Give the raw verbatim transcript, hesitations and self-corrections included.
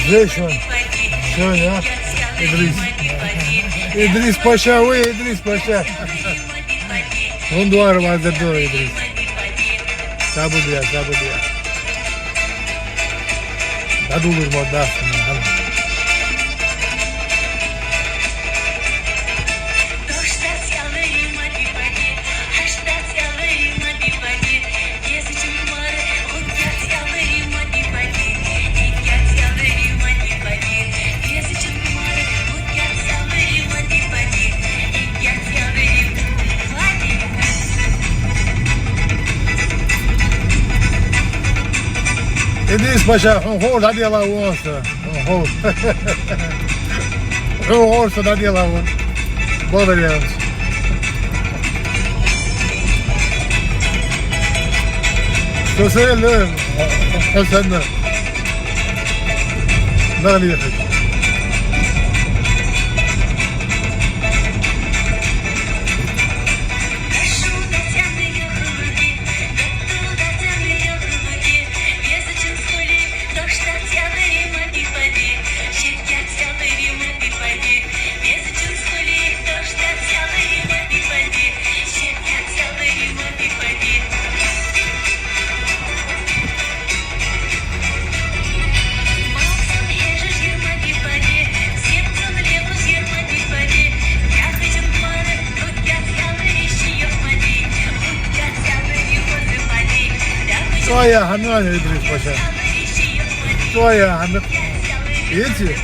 Вешан. Шоана, а? Идрис. Идрис-паша, ой, Идрис-паша. Вон дуара вазар ду, Идрис. Сабуд я, сабуд я. ДӀадулар ма дац, хӀана. Идрис-паша, хьона ховр дӀаделла вон со. Хьона ховр. Хьона ховр со дӀаделла вон. Бадар янц. Со сел, хьо санна. Нагали хаш. Цхьа я хӀама, Идрис-паша. Цхьа я хӀама. Эци?